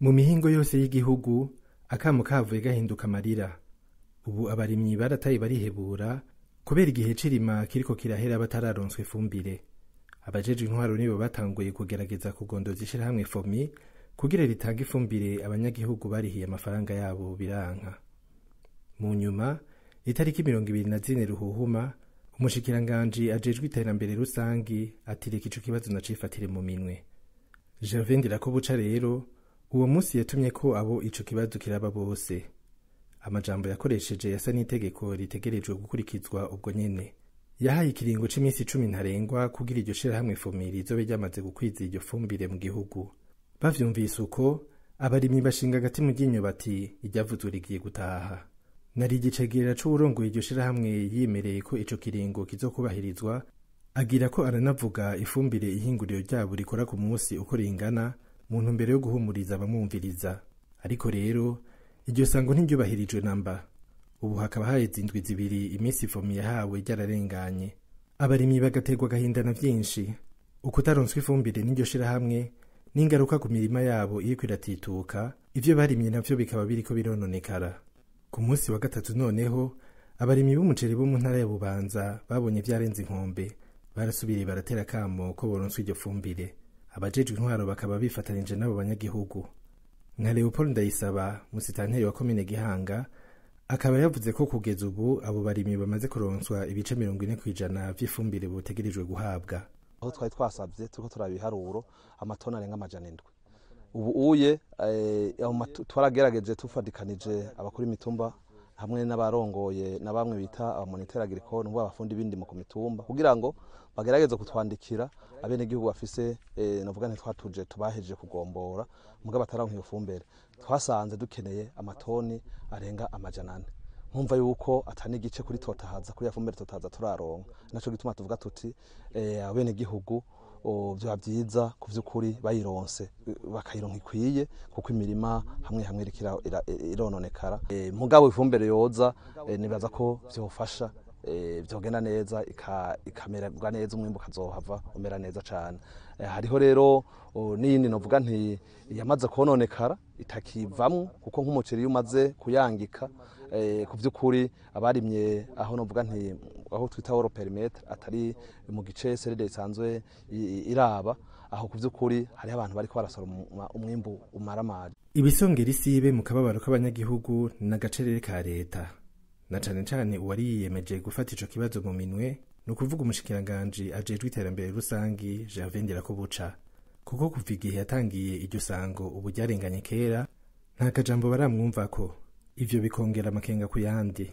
Mu mihingo yose y'igihugu akamo kavuye gahinduka amarira. Ubu abarimyi barataye barihebura kubera igihe c'irima kiriko kirahera batararonswa ifumbire. Abajejwe intwaro nibo batanguye kugerageza kugondoza ishirahamwe FOMI kugira ritange ifumbire abanyagihugu barihiye amafaranga yabo biranka. Mu nyuma, itariki 24 Ruhuhuma, umushikiranganji ajejwe iterambere rusangi atireka ico kibazo nacifatire mu minwe. Gervais Ndirakobuca rero uwo munsi yatumye ko abo ico kibazo kiraba bose. Amajambo yakoresheje yasa n'itegeko ritegerejwe gukurikizwa ubwo nyene. Yahaye ikiringo c'imisi 10 ntarengwa kugira iryo shirahamwe FOMI rizobe ryamaze gukwiza iryo fumbire mu gihugu. Bavyumvise uko, abarimyi bashinga agati mu ryinyo bati iryavuzwe rigiye gutaha. Nari igicegera c'uwurongoye iryo shirahamwe yimereye ko ico kiringo kizokubahirizwa, agira ko aranavuga ifumbire ihinguriro ryabo rikora ku munsi uko ringana mu ntumbero yo guhumuriza abamwumviriza. Ariko rero iryo sango ntiryubahirijwe namba. Ubu hakaba haheze indwi zibiri imisi FOMI yahawe ryararenganye. Abarimyi bagaterwa agahinda na vyinshi. Ukutaronswa ifumbire n'iryo shirahamwe n'ingaruka ku mirima yabo iriko iratituka, ivyo barimye navyo bikaba biriko birononekara. Ku munsi wa gatatu noneho, abarimyi b'umuceri bo mu ntara ya Bubanza babonye vyarenze inkombe, barasubiriye baratera akamo ko boronswa iryo fumbire. Abajejwe intwaro bakaba bifatanije n'abo banyagihugu. Nka Leopold Ndayisaba, musitanteri wa komine Gihanga, akaba yavuze ko kugeza ubu abo barimyi bamaze kuronswa ibice 40% vy'ifumbire botegerejwe guhabwa. Aho twari twasavye turiko turabiharuro amatona arenga 700. Ubu uye twaragerageje tufadikanije abakuru imitumba hamwe n'abarongoye na bamwe bita abamoniteur agricole n'ubwo abafundi b'indimo ku mitumba kugira ngo bagerageze kutwandikira abene gihugu bafise novuga nti twatuje tubahejeje kugombora muga bataronka iyo fumbire. Twasanze dukeneye amatoni arenga 400. Nkumva yuko atani igice kuri totahaza kuri yafumbire totahaza turaronka. Naco gituma tuvuga tuti abene gihugu vyo byiza kuvyukuri bayironse bakayironka ikwiye kuko imirima hamwe hamwe irikira irononekara. Mugabo ifumbire yoza nibaza ko vyofasha vyogenda neza ikamererwa neza umwimbu kazohava umera neza cane. Hariho rero n'iyindi novuga nti yamaze kononekara itakivamwo kuko nk'umuceri iyo umaze kuyangika kuvyukuri abarimye aho novuga nti aho twita hors périmètre atari mu gice serede isanzwe iraba aho kuvyukuri hari abantu bariko barasoroma umwimbu umaramaje. Ibisongera isibe mu kababaro k'abanyagihugu n'agacerere ka leta. Na cane cane uwari yiyemeje gufata ico kibazo mu minwe ni ukuvuga umushikiranganji ajejwe iterambere rusangi Gervais Ndirakobuca, kuko kuva igihe yatangiye iryo sango ubu ryarenganye kera nta kajambo baramwumvako. Ivyo bikongera amakenga ku yandi.